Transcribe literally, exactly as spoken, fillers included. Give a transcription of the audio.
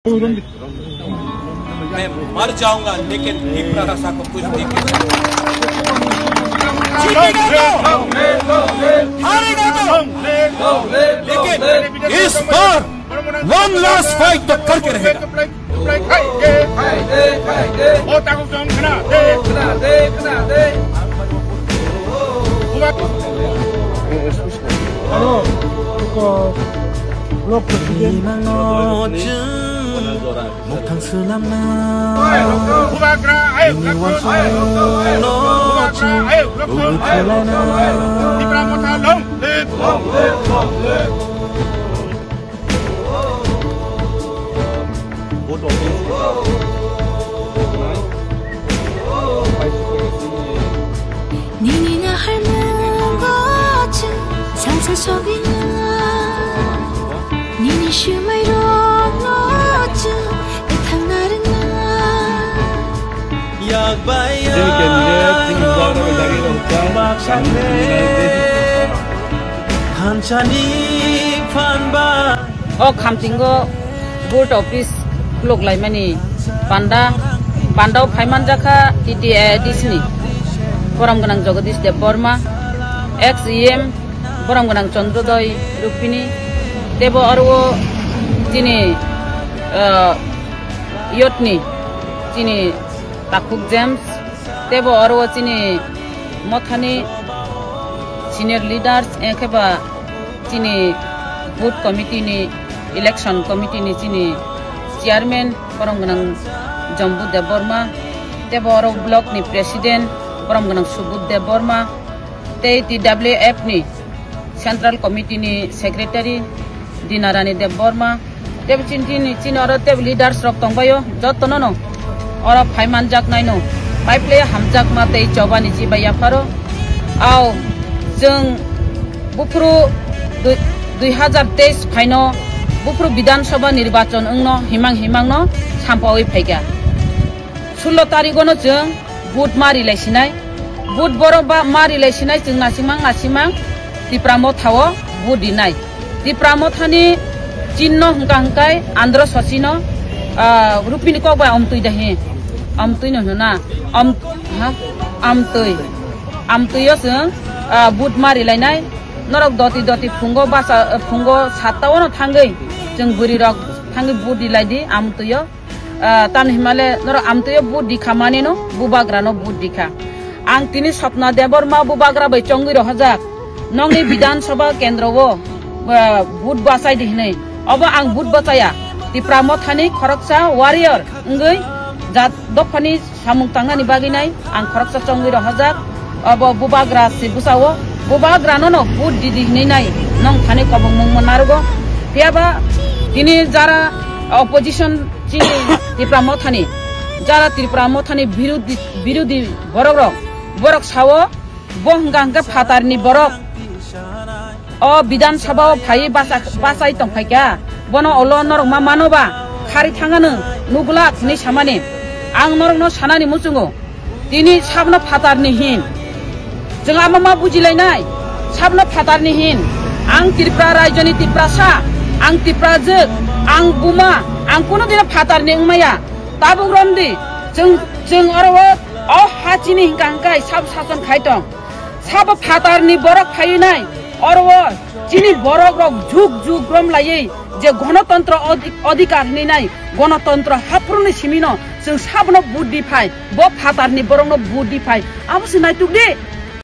मैं मर जाऊंगा, लेकिन तिपरा भाषा को कुछ नहीं कहूंगा। जीतेगा तो, हारेगा तो, लेकिन इस बार one last fight तो करके रहेगा। Hello, uh, block president. Mothang swnamna. Bubagra, ayo, Bini bubagra, wansukno ayo, bubagra, chwng ayo, bubagra, ayo, khelana. Tipra Motha long live. Nini naharmung o chwng salsa sogwina. Nini swmairokno chwng bwthangna rwngna. Yak bai Chini candidate, chini bubagra bai dagi rok ta. Thansani phan ba. O Khamtingo Board Office khuluk laimani panda, pandao phaimanjakha T T A D C ni borom gwnang Jagadish Debbarma, ex E M borom gwnang Chandrodoi Rupini, tebo aro chini, ah, youth ni chini Takhuk James, tebo aro chini mothani senior leaders, ekheba chini booth committee ni, election committee ni chini chairman borom gwnang Jambu Debbarma, tebo oro block ni president borom gwnang Subudh Debbarma, tei T W F ni central committee ni secretary Dinarani Debbarma, tebo chini, chini, chini oro tebo leaders rok tongbaio, jotono no oro phaimanjaknaino, paiple hamjakma tei chobani chibai yapharo. Ao, chwng buphuru dui, dui hazar teis phaino buphuru Bidhan Sabha nirbachon wngno himang himangno sampaui phaikha. Sullo tarigono chwng vote ma rilai sinai. Vote borok ba ma rilai sinai, chwng nasimang nasimang Tipra Mothao vote rinai. Tipra Mothani chinno hwnkha hwnkhe Andhra Sachino, ah, Rupini kok bai Amtwi dahi. Amtwino hwna. Am-, ha? Amtwi. Amtwio chwng, ah, vote ma rilainai. Norok doti doti phungo basa, phungo satta ono thangwi chwng bwrwi rok thangwi vote rilai di Amtwio. Ah, tamni himale norok Amtwio vote rikha maneno, Bubagrano vote rikha. Ang tini Swapna Debbarma Bubagra bai chongwi rohorjak. Nokni Bidhan Sabha kendro o, ah, vote bachai di hinwi. Obo ang vote bachaya. Tipra Mothani khoroksa warrior wngwi jat dophani samung tangnani bagwi nai ang khoroksa chongwi rohorjak. Obo Bubagra se bwsao, Bubagrano no vote di di hinwi nai nong thani kobongmung manarugo. Phiyaba tini jara opposition chini Tipra Mothani, jara Tipra Mothani birodi, birodi borok rok, borok sao bo hwnkha hwnkhe phatarni borok. O Bidhan Sabha o phaiwi basa-, bachai tongphaikha. Bono olo norok ma mano ba? Khari thangano nuglak hinwi samani. Ang norokno sanani muchungo. Tini sabno phatarni hin. Chwng ama ma bujilainai. Sabno phatarni hin. Ang Tripura raijoni Tiprasa. Ang Tiprajwk. Ang buma. Ang kunu dino phatarni wngmaya. Tabuk romdi. Chwng, chwng oro o, o ha chini hwnkha hwnkhe sab sason khai tong. Sabo phatarni borok phaiwi nai, oro o chini borok rok jug jug rom laiwi je gonotontro odhi-, odhikar hinwi nai, gonotontro haphuruni simino chwng sabono vote di phai, bo phatarni borokno vote di phai, abo se naituk di.